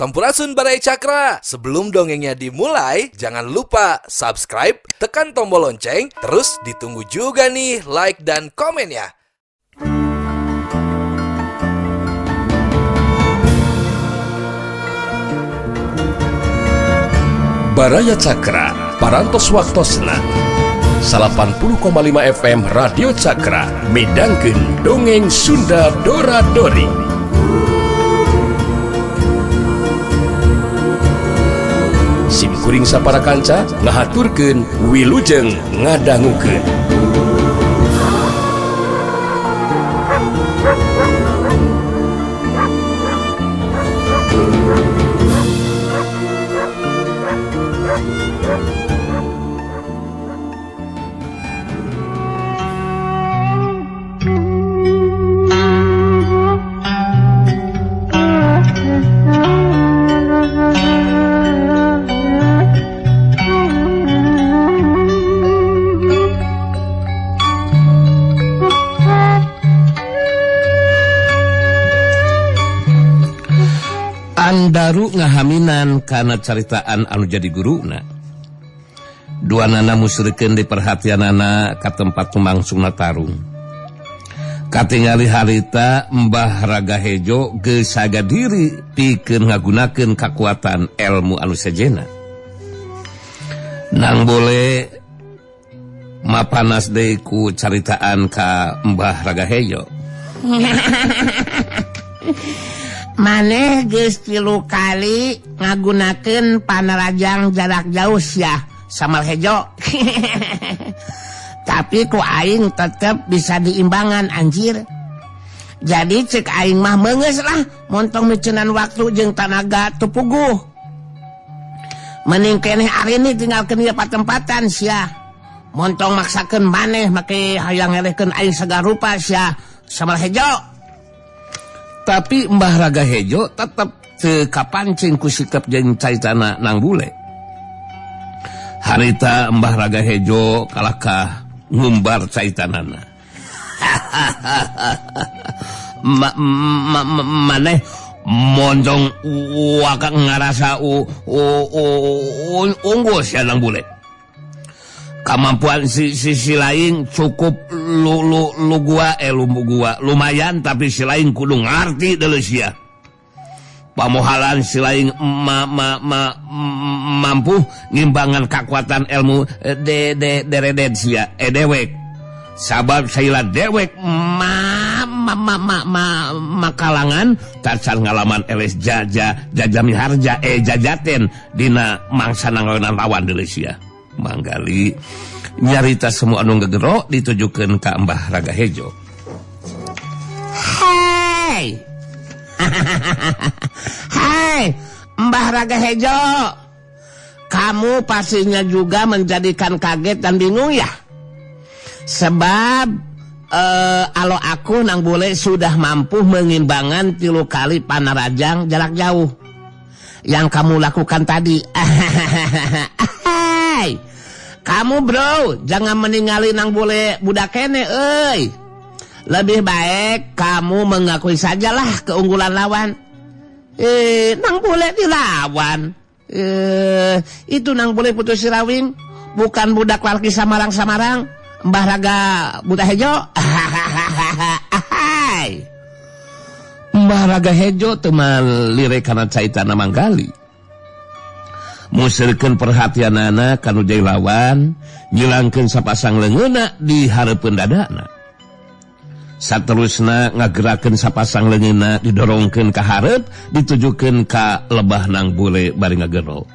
Sampurasun Baraya Cakra. Sebelum dongengnya dimulai, jangan lupa subscribe, tekan tombol lonceng, terus ditunggu juga nih like dan komennya. Baraya Cakra, Parantos Waktosna 80,5 FM Radio Cakra midangkeun dongeng Sunda Dora Dori. Sim kuring sapara kanca ngahaturkeun wilujeng ngadangukeun. Andaru ngahaminan kana caritaan anu jadi guruna. Duanana musrikeun di perhatianana ka tempat tumangsungna tarung. Katingali harita Mbah Raga Hejo geus saga diri pikeun ngagunakeun kakuatan elmu anu sejena. Nang boleh mapanas deui ku caritaan ka Mbah Raga Hejo. Maneh geus 3 kali ngagunakeun panarajang jarak jauh sia Samal Hejo. Tapi ku aing tetep bisa diimbangan anjir. Jadi cek aing mah meungeus lah montong micenan waktu jeung tanaga teu puguh. Mending keneh arini tinggalkeun ieu patempatan sia. Montong maksakeun maneh make hayang ngelehkeun aing sagarupa sia Samal Hejo. Tapi Mbah Raga Hejo tetep teu kapancing ku sikap jeung caritana nang bule. Harita Mbah Raga Hejo kalakah ngumbar caitanana. Maneh monjong waka ngarasa unggul sia nang bule. Kamampuan si lain cukup lu gua lumayan, tapi si lain kudu ngarti deuleu sia. Pamohalan si lain mampu ngimbangan kakuatan ilmu deredet sia dewek. Sabab saila dewek makalangan tacan ngalaman eles jajami harja jajaten dina mangsa nanglonan lawan deuleu sia. Manggali nyarita semua anu gegero ditujukeun ka Mbah Raga Hejo. Hai. Hai, Mbah Raga Hejo. Kamu pastinya juga menjadikan kaget dan bingung ya. Sebab alo aku nang bule sudah mampu mengimbangan 3 kali panarajang jarak jauh yang kamu lakukan tadi. Hai, kamu bro, jangan meninggali nang bule budak kene, euy. Lebih baik kamu mengakui sajalah keunggulan lawan. Nang bule dilawan. Itu nang bule putus sirawing, bukan budak laki samarang-samarang, Mbah Raga Buta Hejo. Hai. Mbah Raga Hejo teu malire kana caitana Manggali. Musirkeun perhatianana kanu jadi lawan, nyilangkeun sapasang leungeunna di hareupeun dadana. Saterusna ngagerakeun sapasang leungeunna didorongkeun ka hareup, ditujukeun ka lebah nang bule bari ngagero.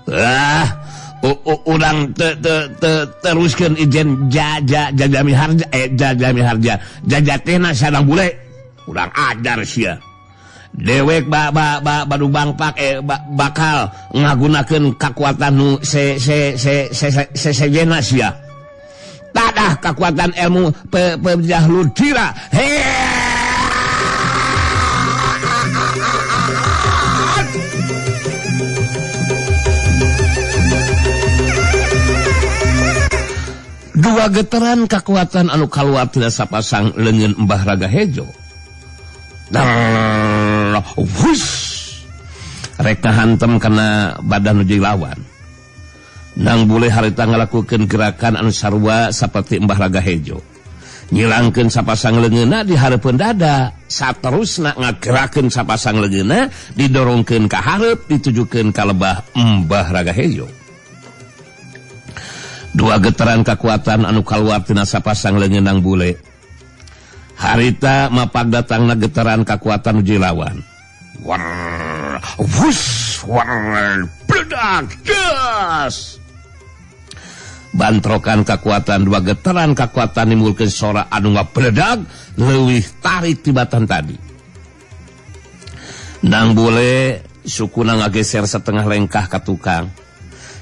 Urang teruskeun ijen jajami harja jajami harja jajatehna sadang bule. Urang ajar sia. Dewek badu bangpak bakal ngagunakeun kakuatan nu sejena sia. Tadah kakuatan ilmu pejahludira. Dua geteran kakuatan anu kaluar tina sapasang leungeun Mbah Raga Hejo. Hush. Rek ngahantem kana badan nu jadi lawan. Nang bule harita ngalakukeun gerakan anu sarua saperti Mbah Raga Hejo. Nyilangkeun sapasang leungeunna di hareupeun dada, saterusna ngagerakeun sapasang leungeunna didorongkeun ka hareup ditujukeun ka lebah Mbah Raga Hejo. Dua getaran kekuatan anu kaluar tina sapasang leungeun nang bule. Harita mapak datangna getaran kekuatan nu lawan. War, wus, war, bledak, gas. Bantrokan kekuatan dua getaran kekuatan nimbulkeun sora anu ngabledag leuwih tarik tibatan tadi. Nang bule sukuna ngageser setengah lengkah ka tukang.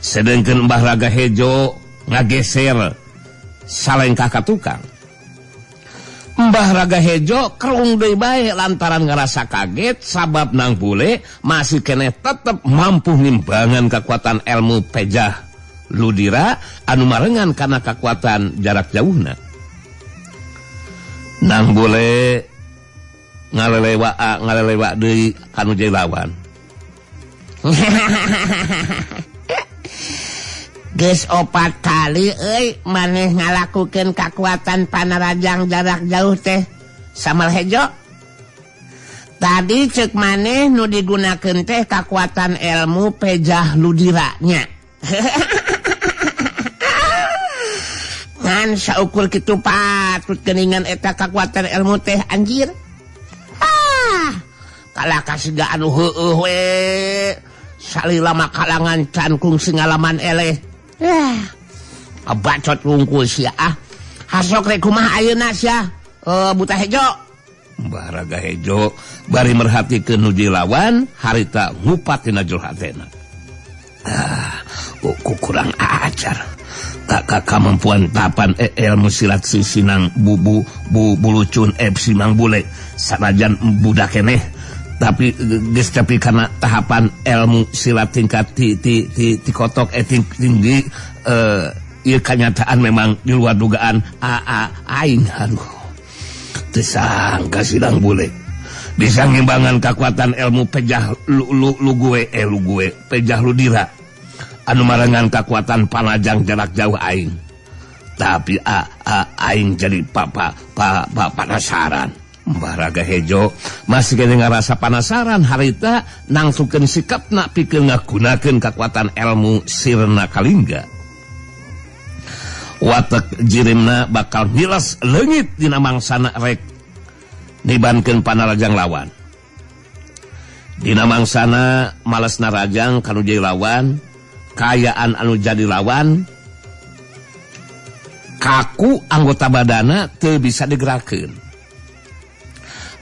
Sedengkeun Mbah Raga Hejo ngageser salengkah ka tukang. Mbah Raga Hejo kerung deui bae lantaran ngerasa kaget sabab nang bule masih keneh tetep mampu nimbangan kekuatan ilmu pejah ludira anu marengan kana kekuatan jarak jauhna. Nang bule ngalelewa deui kanu jadi lawan. Geus opat kali euy maneh ngalakukeun kakuatan panarajang jarak jauh teh Samal Hejo. Tadi ceuk maneh nu digunakeun teh kakuatan ilmu pejah ludira nya. Ngan saukur kitu patut geuningan eta kakuatan ilmu teh anjir. Ah, kalah kasiga anu heueuh we. Salila makalangan can kungsi ngalaman eleh. Bacot wungkul sia ah. Hasok rek kumaha ayeuna sia? Buta Hejo. Mbah Raga Hejo bari merhatikeun nu lawan harita ngupat dina jero hatena. Ah, ku kurang ajar. Kakak kemampuan tapan ilmu silat si sinang bubu bu bulucun simang bule sanajan budak keneh tapi geus tapi kana tahapan ilmu silat tingkat ti kotok tinggi ieu kanyataan memang di luar dugaan aing. Aduh, teu sangka sidang bule bisa ngimbangan kekuatan ilmu pejah lu gue pejah ludira anu marengan kekuatan panajang jarak jauh aing. Tapi aing jadi penasaran. Mbah Raga Hejo masih kene ngarasa penasaran harita nangsukeun sikapna pikeun ngagunakeun kekuatan ilmu Sirna Kalingga. Watek jirimna bakal ngilas leungit dina mangsana rek nibankeun panarajang lawan. Dina mangsana males narajang kanu jadi lawan, kaayaan anu jadi lawan kaku anggota badana teu bisa digerakkeun.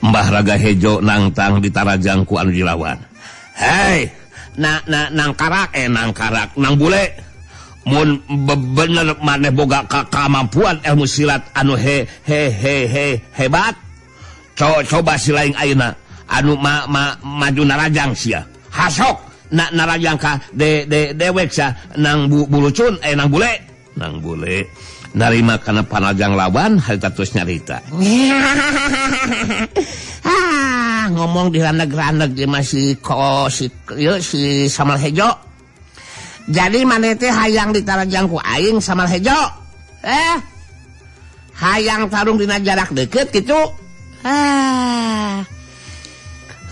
Mbah Raga Hejo nangtang ditarajang ku anu dilawan. Hei, nang karak nang bule. Mun bener maneh boga kemampuan ilmu silat anu he hebat. Coba silaing ayeuna anu maju narajang sia. Hasok narajang ka dewek sia nang bulucun nang bule. Nang bule narima kana panajang lawan harita terus nyarita. Ah, ngomong di raneg-raneg dia masih si Samal Hejo. Jadi maneh teh hayang ditarajang ku aing Samal Hejo. Hayang tarung dina jarak deket gitu. Ah.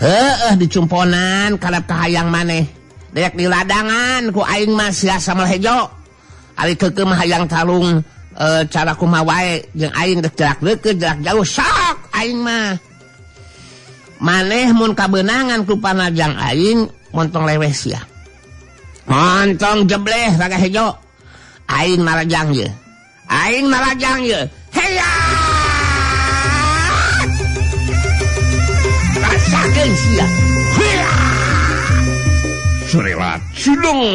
Heueuh dicumponan karep ka hayang maneh. Dek di ladangan ku aing mah sia Samal Hejo. Ari keukeuh mah hayang tarung cara kumaha wae jeung aing dek jarak deukeut jarak jauh sok aing mah. Maneh mun kabeunangan ku panajang aing montong leweh sia. Montong jebleh Raga Hejo. Aing narajang ye. Aing narajang ye. Heya! Rasakeun sia. Heya! Surelat cidung.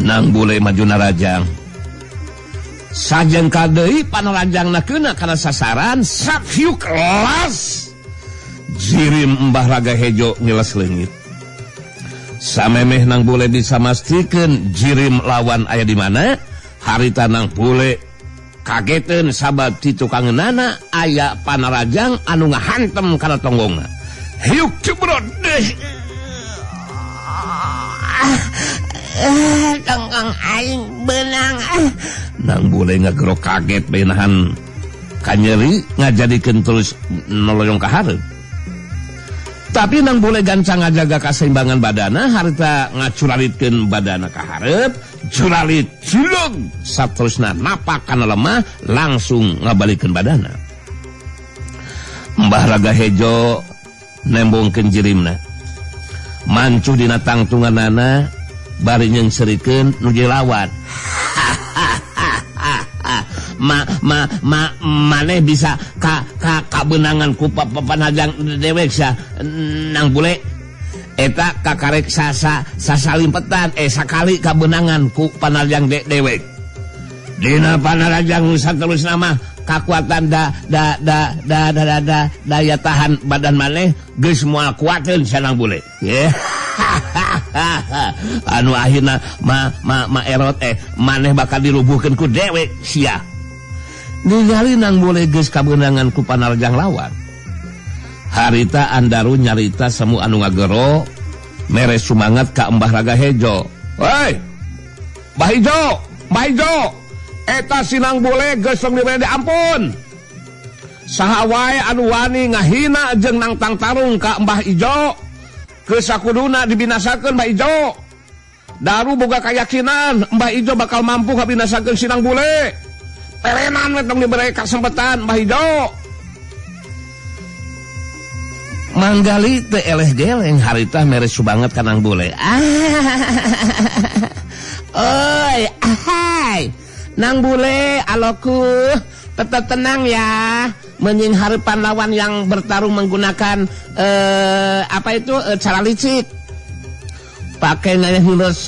Nang bule maju narajang. Sajeng kadeui panarajangna keuna kana sasaran safiuk kelas. Jirim Mbah Raga Hejo ngiles leungit. Samemeh nang bule bisa mastikeun jirim lawan aya di mana, harita nang bule kageteun sabab ti tukangeunana aya panarajang anu ngahantem kana tonggongna. Hiuk cebrot deh. Aing benang. Nang bule ngagero kaget bae nahan kanyeri ngajadikeun terus noloyong ka hareup. Tapi nang bule gancang ngajaga kaseimbangan badana harita ngacuralitkeun badana ka hareup, curalit julug saterusna napak kana lemah langsung ngabalikeun badana. Mbah Raga Hejo nembongkeun jirimna. Mancuh dina tangtunganana bari nyeungseurikeun nu lawan. Ma ma ma maneh bisa ka ka kabeunangan ku papanajang dewek sia nang bule eta kakarek sasa sasalimpetan sakali kabeunangan ku panajang dewek dina panarajang nu saterusna mah kakuatan da da da da da da, da daya tahan badan maneh geus moal kuateun sia nang bule. Anu akhirna ma ma ma erot maneh bakal dirubuhkeun ku dewek sia. Ningali nang bule geus kabeunangan ku panarjang lawan. Harita Andaru nyarita semu anu ngagero mere sumangat ka Mbah Raga Hejo. Hei! Mbah Hejo, Mbah Hejo. Eta si nang bule geus tong dibere ampun. Saha wae anu wani ngahina jeung nangtang tarung ka Mbah Ijo, geus sakuduna dibinasakeun Mbah Ijo. Daru boga kayakinan Mbah Ijo bakal mampu ngabinasakeun si nang bule. Perenan we tong dibere kasempatan Mbah Ijo. Manggali teu eleh geleng harita mere subanget ka nang bule. Oi, ahai. Nang bule aloku tetap tenang ya. Menying harapan lawan yang bertarung menggunakan apa itu cara licik. Pakai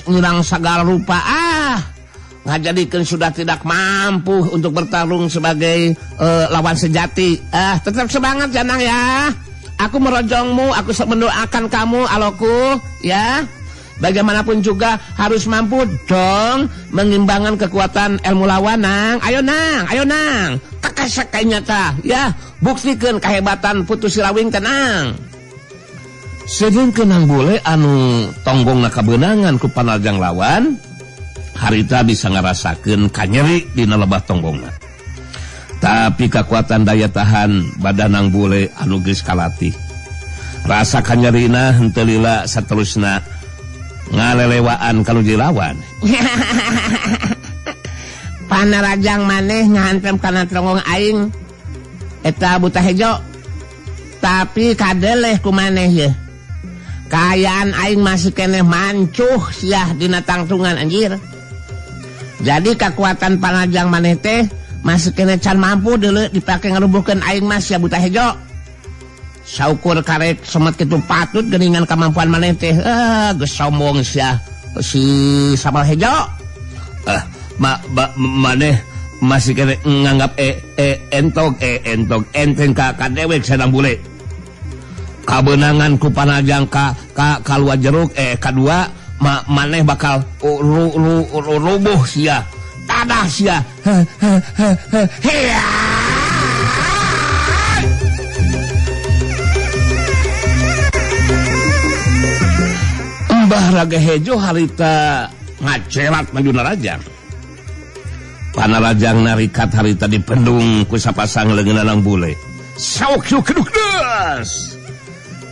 ngirang segala rupa. Ngajadikeun sudah tidak mampu untuk bertarung sebagai lawan sejati. Tetap semangat ya nang ya. Aku merojongmu, aku mendoakan kamu aloku ya. Bagaimanapun juga harus mampu dong mengimbangkan kekuatan ilmu lawan nang. Ayo nang, ayo nang. Kakasek nyata ya, buktikeun kehebatan Putu Sirawing tenang. Sedengkeun nang bule anu tonggongna kabeunangan ku panarjang lawan, harita bisa ngarasakeun kanyeri dina lebah tonggongna. Tapi kekuatan daya tahan badan nang bule anu geus kalatih. Rasa kanyerina henteu lila saterusna ngalelewaan kalau dilawan. Panarajang maneh ngahantem kana tonggong aing eta buta hejo. Tapi kadeleh ku maneh ye. Kaayaan aing masih keneh mancuh siah dina tangtungan anjir. Jadi kekuatan panarajang maneh teh masih keneh can mampu deuleu dipake ngarubuhkeun aing mah sia buta hejo. Saukur karek semet kitu patut geuningan kemampuan maneh teh. Geus sombong sia si Samal Hejo. Maneh masih kene nganggap entog enteng ka dewek sedang bule. Kabeunangan ku panajang ka kalua jeruk kadua maneh bakal rubuh sia. Tadah sia. Mbah Raga Hejo harita ngacelat maju narajang. Panarajang narikat harita dipendung ku sapasang leungeun nang bule. Saok keduk des.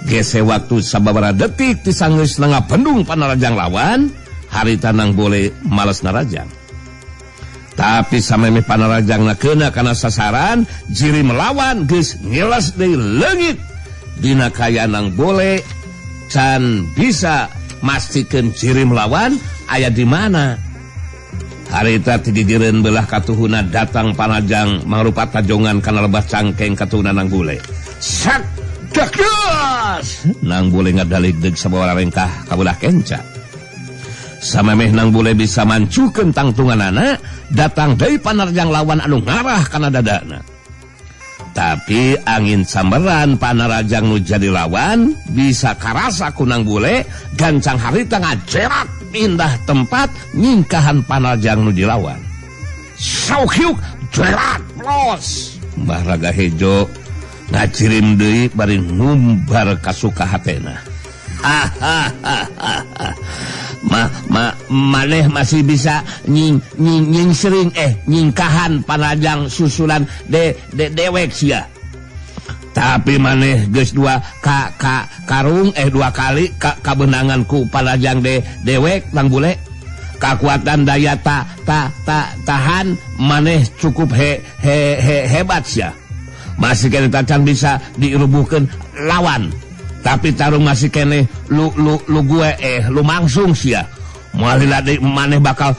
Gese waktu sababaraha detik tisanggeus ngapendung panarajang lawan, harita nang bule males narajang. Tapi samemeh panarajang na keuna kana sasaran, jiri melawan geus ngiles deui leungit. Dina kaya nang bule can bisa mastikeun ciri melawan aya di mana. Harita tigigireun belah katuhuna datang panajang mangrupa tajongan kana lebah cangkeng katuhuna nang bule. Sak dakdas nang bule ngadalig deug sababaraha rengkah ka belah kenca. Samemeh nang bule bisa mancukeun tangtunganana, datang deui panarjang lawan anu ngarah kana dadana. Tapi angin samberan panarajang nu jadi lawan bisa karasa kunang bule gancang harita ngajerat pindah tempat nyingkahan panarajang nu dilawan. Saukiuk jerat los. Mbah Raga Hejo ngacirim deui bari ngumbar kasuka hatena. maneh masih bisa nying sering nyingkahan panajang susulan de dewek sia. Tapi maneh geus dua ka karung dua kali kabenangan ku panajang dewek Nang Bule. Kakuatan daya tahan maneh cukup hebat sia. Masih kene tacan bisa dirubuhkeun lawan. Tapi tarung masih kene lu gue lu mangsung sia. Moal maneh bakal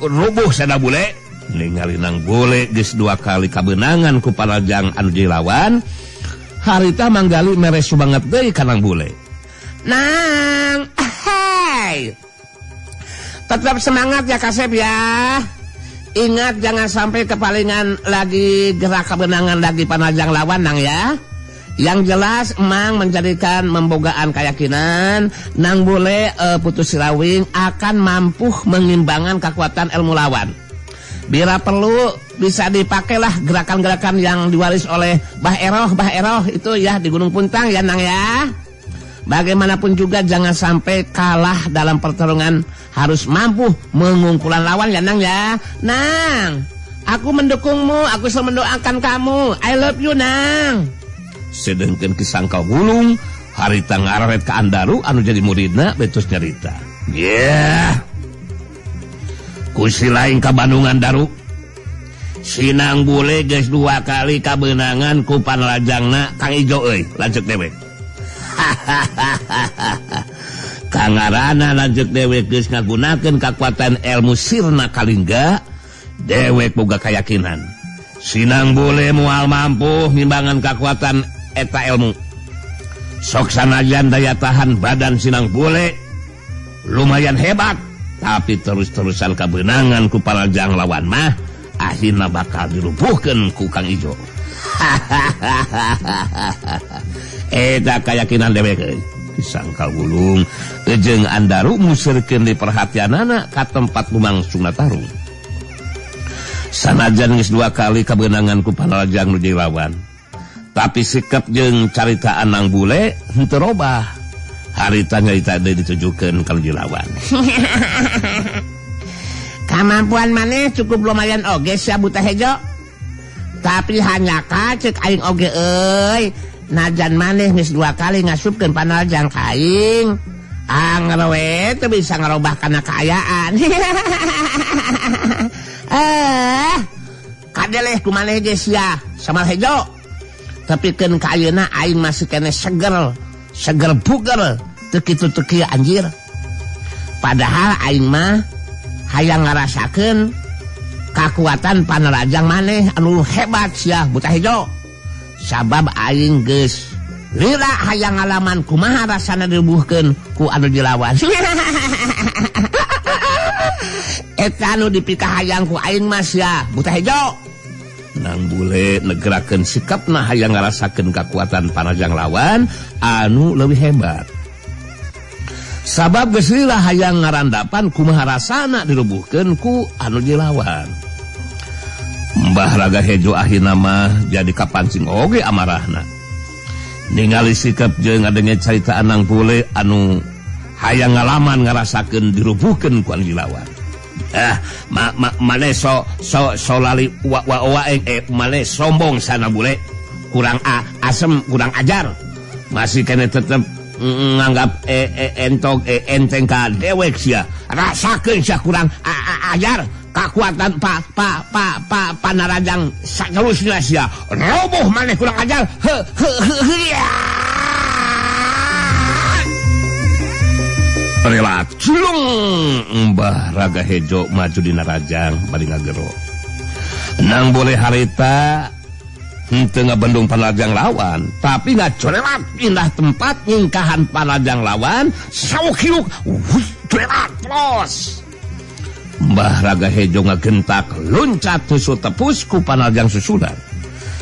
rubuh sada bule. Ningali Nang Bule geus dua kali kabenangan ku panajang anu dilawan. Harita manggali mere sumanget deui ka Nang Bule. Nang, hey. Tetap semangat ya Kasep ya. Ingat jangan sampai kepalingan lagi gerak kebenangan lagi panajang lawan Nang ya. Yang jelas emang menjadikan membogaan keyakinan Nang Bule Putu Sirawing akan mampu mengimbangan kekuatan ilmu lawan. Bila perlu bisa dipakailah gerakan-gerakan yang diwaris oleh Bah Eroh itu ya di Gunung Puntang ya Nang ya. Bagaimanapun juga jangan sampai kalah dalam pertarungan, harus mampu mengungkulan lawan ya Nang ya. Nang, aku mendukungmu, aku selalu mendoakan kamu. I love you Nang. Sedengkeun kisangkal gulung, harita ngararet ka Andaru anu jadi muridna betus nyarita. Yeah. Kusi lain ka Bandungan Daru. Si Nang Bule geus dua kali kabeunangan ku panlajangna Kang Ijo euy, lanceuk dewek. Kangarana lanceuk dewek geus ngagunakeun kakuatan ilmu sirna kalingga, dewek boga kayakinan Si Nang Bule moal mampu ngimbangan kakuatan eta ilmu. Sok sanajan daya tahan badan Si Nang Bule lumayan hebat, tapi terus-terusan kabeunangan ku panajang lawan mah akhirna bakal dirubuhkeun ku Kang Ijo. Eta kayakinan dewek euy. Disangkal gulung jeung Andaru museurkeun di perhatianana ka tempat lumangsungna tarung. Sanajan geus dua kali kabeunangan ku panalajang nu lawan, tapi sikap jeung caritaan Nang Bule henteu robah. Harita nyarita deui ditujukeun ka nu lawan. Kamampuan maneh cukup lumayan oge sia Buta Hejo. Tapi hanya kacek aing oge euy. Najan maneh geus dua kali ngasupkeun panalajang ka aing. Anger we teu bisa ngarobah kana kaayaan. Kadeleh ku maneh ge sia Samal Hejo. Tapi keun ka ayeuna aing masih keneh seger, seger buger, teu kitu teu kieu anjir. Padahal aing mah hayang ngarasakeun kakuatan panalajang maneh anu hebat sia Buta Hejo. Sabab aing geus lila hayang ngalaman kumaha rasana dirubuhkeun ku anu dilawan. Eta anu dipikahayang ku aing mah sia Buta Hejo. Nang Bule negerakeun sikapna hayang ngarasakeun kakuatan panajang lawan anu leuwih hebat. Sabab geus lila hayang ngarandapan kumaha rasana dirubuhkeun ku anu dilawan. Mbah Raga Hejo akhirna mah jadi kapancing oge amarahna. Ningali sikap jeung ngadenge carita Nang Bule anu hayang ngalaman ngarasakeun dirubuhkeun ku anu dilawan. Mane so lali wa mane sombong sana bule, kurang asem, kurang ajar. Masih kene tetep nganggap entog enteng ka dewek sia. Rasakeun sia kurang ajar. Kakuatan pa panarajang saterusna sia. Roboh maneh kurang ajar. He he he ya. Rela culung Mbah Raga Hejo maju dina rajang bari ngagero. Nang Bule harita henteu ngabendung panarajang lawan, tapi ngacorelat pindah tempat nyingkahan panarajang lawan, sauk hiuk corelat los. Mbah Raga Hejo ngagentak loncat susu tepus ku panarajang susulan.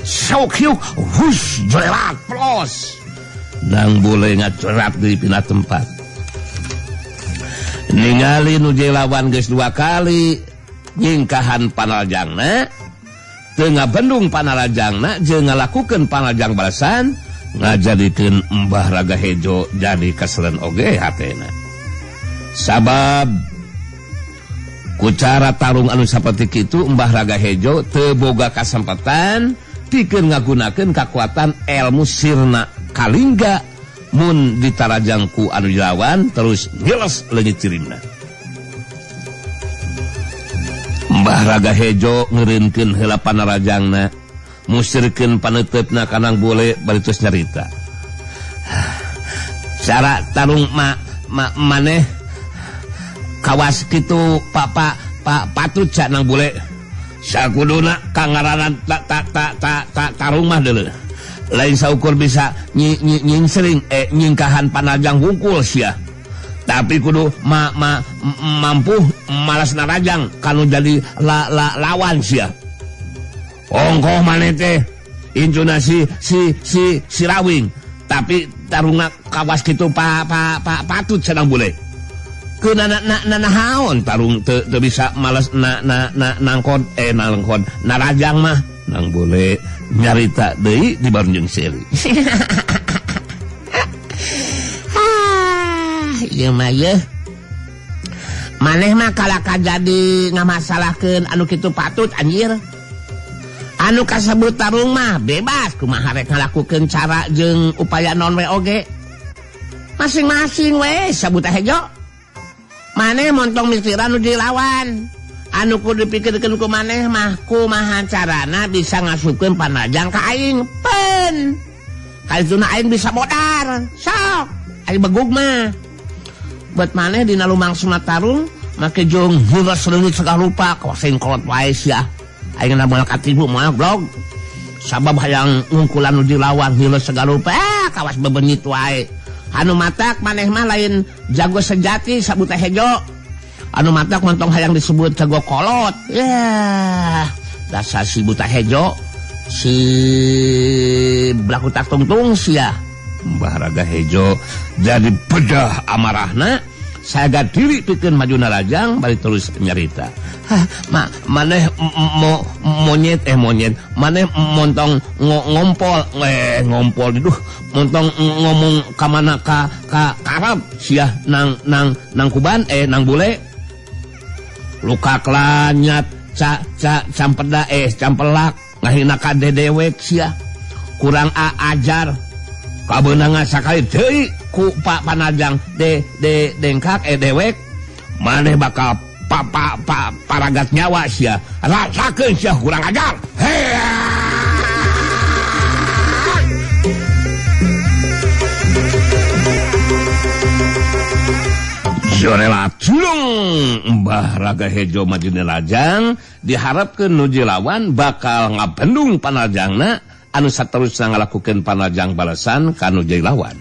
Sauk hiuk hus jorelat los. Nang Bule ngacorelat di pindah tempat. Ningali nu lawan geus dua kali nyingkahan panarajangna, teu ngabendung panarajangna jeung ngalakukeun panarajang balasan, ngajadikeun Mbah Raga Hejo jadi keselen oge hatena. Sabab Ku cara tarung anu saperti kitu Mbah Raga Hejo teu boga kasempatan pikeun ngagunakeun kakuatan ilmu sirna kalingga mun ditarajang ku anu dilawan terus nyeles leungit cirimna. Mbah Raga Hejo ngeureunkeun heula panarajangna, musirkeun paneuteup-na ka Nang Bule bari terus nyarita. Cara tarung maneh kawas kitu pak patut cak Nang Bule. Sakuduna kangaranan tak tarung mah deuleu. Lain saukur bisa nyingsering nyingkahan panajang hungkul sia. Tapi kudu mampu malas narajang kanu jadi lawan sia. Ongkoh maneh teh incuna si rawing. Tapi tarungna kawas kitu patut cenah Bule. Keuna naon tarung teu bisa malas nangkon narajang mah. Nang Bule nyarita deui di barunjung seuri. Ieu mah yeuh. Maneh mah kalaka jadi ngamasalahkeun anu kitu patut anjir. Anu kasebut tarung mah bebas kumaha rek ngalakukeun cara jeung upaya non we oge. Masing-masing we sabut hejo. Maneh montong mikiran nu dilawan. Anu kudu dipikirkeun ku maneh mah kumaha carana bisa ngasupkeun panajang ka aing. Pen. Kalituna aing bisa modar. Sok, aing begug mah. Buat maneh dina lumangsungna tarung make jeung heureus leungit segala rupa kawas kolot wae sia. Aing na moal katipu moal blog. Sabab hayang ngungkulan nu dilawan heureus segala rupa kawas bebenyit wae. Anu matak maneh mah lain jago sejati sabut hejo. Anu matak montong hayang disebut jago kolot. Yah, dasar si buta hejo, si belaku tak tungtung sia. Mbah Raga Hejo jadi bedah amarahna, saga diri pikeun maju narajang bari terus nyarita. Hah, maneh monyet maneh montong ngompol ngompol duh montong ngomong ka mana ka karab sia nang kuban nang bule. Luka kelanyat campeda campelak ngahina ka dedewek sia kurang ajar kabeunangan sakali deui ku Pak Panajang dengkak dewek maneh bakal paragat nyawa sia rasakeun sia kurang ajar. Jorela tulung Mbah Raga Hejo maju lajang diharapkeun nu lawan bakal ngabendung panajangna anu saterusna ngalakukeun panajang balasan ka nu jadi lawan.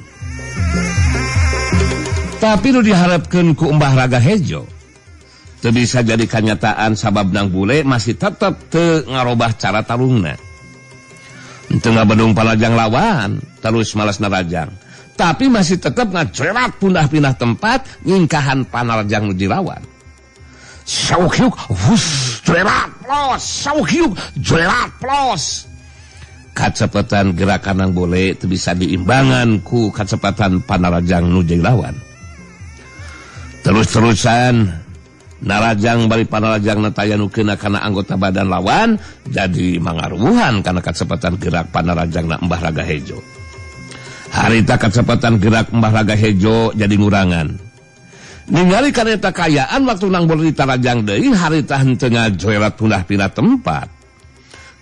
Tapi nu diharapkeun ku Mbah Raga Hejo teu bisa jadi kanyataan sabab Nang Bule masih tetep teu ngarobah cara tarungna. Teu ngabendung panajang lawan terus malas narajang. Tapi masih tetap ngacerat pindah-pindah tempat nyingkahan panarjang nu dilawan. Sauhyuk wus jerat plos, sauhyuk jerat plos. Kacepetan gerakan Nang Bule teu bisa diimbangan ku kacepatan panarjang nu dilawan. Terus-terusan narajang bari panarjang taya nu keuna kana anggota badan lawan jadi mangaruhan kana kacepatan gerak panarjang na Mbah Raga Hejo. Harita kecepatan gerak Mbah Raga Hejo jadi ngurangan. Ningali kareta kayaan waktu Nang Bule ditarajang deui harita henteu ngajoerat pindah-pindah tempat.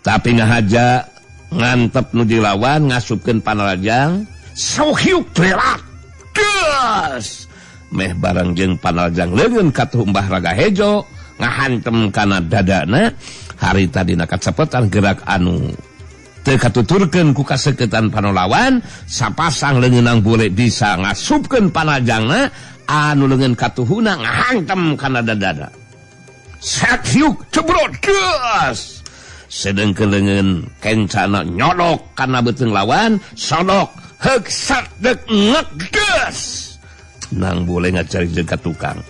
Tapi ngahaja ngantep nu dilawan ngasupkeun panarajang, sauhyuk jerat. Gas. Meh bareng jeung panarajang leungeun katuh Mbah Raga Hejo ngahantem kana dadana harita dina kacepetan gerak anu teu katuturkeun ku kaseketan panolawan sapasang leungeun Nang Bule bisa ngasupkeun panajangna anu leungeun katuhuna ngahantem kana dadana. Sakyuk cebrot gas. Sedengkeun leungeun kencana nyodok kana beuteung lawan sodok heuk sadek ngegas. Nang Bule ngacari jeung ka tukang.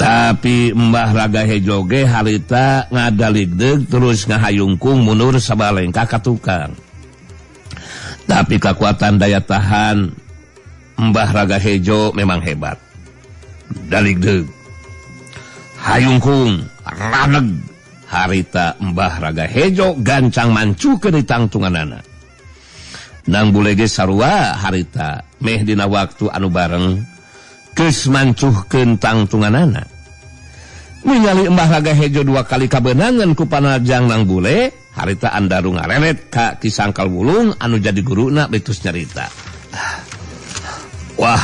Tapi Mbah Raga Hejo ge harita ngadaligdeug terus ngahayungkung mundur sabalengkah ka tukang. Tapi kekuatan daya tahan Mbah Raga Hejo memang hebat. Daligdeug. Hayungkung raneg harita Mbah Raga Hejo gancang mancukeun di tangtunganana. Nang bule ge sarua harita meh dina waktu anu bareng geus mancuhkeun tangtunganana. Ningali Mbah Raga Hejo dua kali kabeunangan ku panajang nang bule, harita Andaru ngareret ka Ki Sangkal Wulung anu jadi guruna betus nyarita. Wah,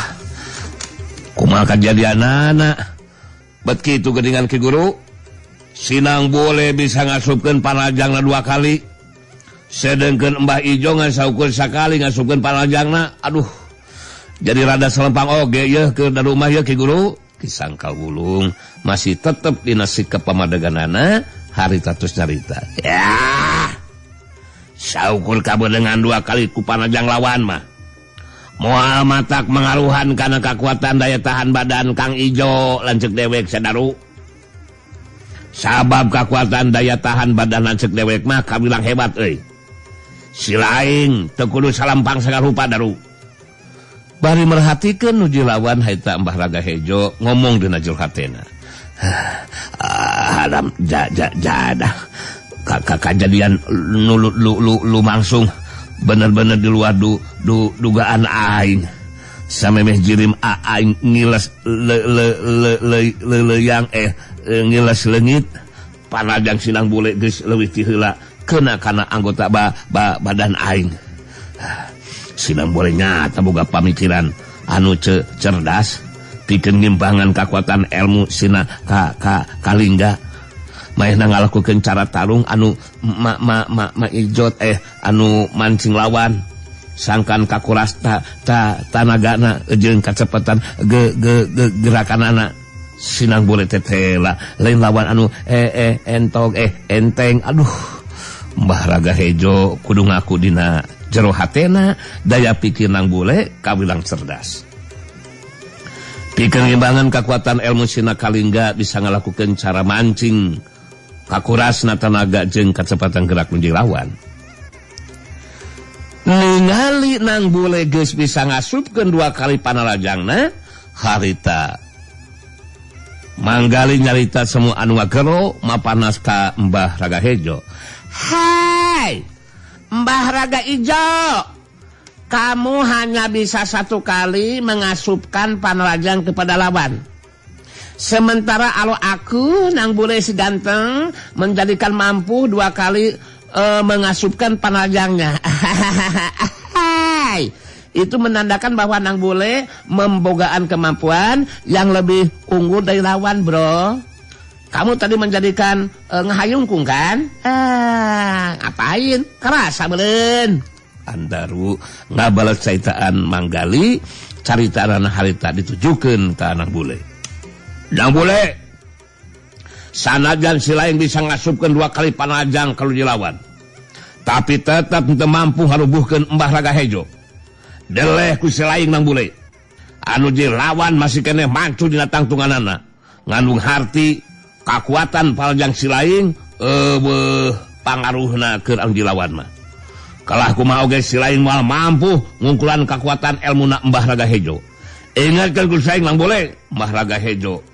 kumaha kajadianana? Bet kitu geuningan Ki Guru, sinang bule bisa ngasupkeun panajangna dua kali. Sedengkeun Mbah Ijo ngan saukur sakali ngasupkeun panajangna. Aduh, jadi rada selempang oge yeuh keur da rumah yeuh Ki Guru. Ki Sangkal Wulung masih tetep dina sikap pamadeganana harita tos nyarita. Ya, saukur kabeunangan dua kali ku panajang lawan mah. Moal matak mengaruhan kana kakuatan daya tahan badan Kang Ijo lanceuk dewek sadaru. Sabab kakuatan daya tahan badan lanceuk dewek mah kabilang hebat euy. Si lain teu kudu salampang sagarupa daru. Bari merhatikeun nu lawan harita Mbah Raga Hejo ngomong dina jero hatena. Adam ja ja jadah. Kajadian nu lumangsung bener-bener di luar dugaan aing. Samemeh jirim aing ngiles leleyang ngiles leungit panajang sinang bule geus leuwih ti heula kena kana anggota badan aing. Sinang bule nyata boga pamikiran anu cerdas pikeun ngimbangan kakuatan ilmu sina ka kalingga. Maehna ngalakukeun cara tarung anu ma ijot anu mancing lawan sangkan kakuras ta tanagana jeung kacepatan gerakanana. Sinang bule tetela lain lawan anu entog enteng. Aduh, Mbah Raga Hejo kudu ngaku dina jero hatena daya pikir nang bule kawilang cerdas. Pikeun ngimbangan kakuatan ilmu sina kalingga bisa ngalakukeun cara mancing kakurasna tanaga jeung kacepatan gerak nu lawan. Ningali nang bule geus bisa ngasupkeun dua kali panalajangna, harita manggali nyarita semua anu ngagero mapanas ka Mbah Raga Hejo. Hai Mbah Raga Ijo, kamu hanya bisa satu kali mengasupkan panalajang kepada lawan. Sementara alo aku nang bule si ganteng menjadikan mampu dua kali mengasupkan panajangnya. Itu menandakan bahwa nang bule membogaan kemampuan yang lebih unggul dari lawan, bro. Kamu tadi menjadikan ngehayungkung kan? Ngapain? Kerasa belen. Andaru ngabalas caitaan manggali caritaan harita ditujukeun ka nang bule. Nang bule sanajan si lain bisa ngasupkeun dua kali panajang kalau dilawan, tapi tetap teu mampu harubuhkeun Mbah Raga Hejo. Deleh ku si lain nang bule anu dilawan masih keneh mancu dina tangtunganana ngandung harti kakuatan panajang si lain eueuh pangaruhna keur anu dilawan mah. Kalah kumaha oge si lain moal mampu ngungkulan kakuatan elmuna Mbah Raga Hejo. Ingatkeun ku saing nang bule Mbah Raga Hejo.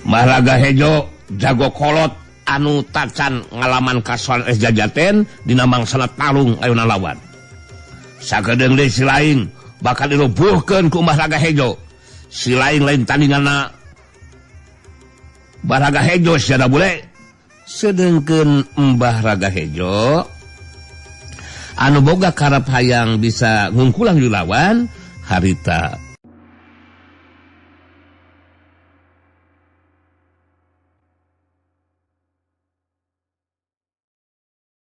Mbah Raga Hejo jago kolot anu tacan ngalaman kasuan es jajaten dina mangsana tarung ayeuna lawan. Sakedeung deui si lain bakal dirubuhkeun ku Mbah Raga Hejo. Si lain lain tandinganna Mbah Raga Hejo sia da bule. Sedengkeun Mbah Raga Hejo anu boga karep hayang bisa ngungkulan di lawan harita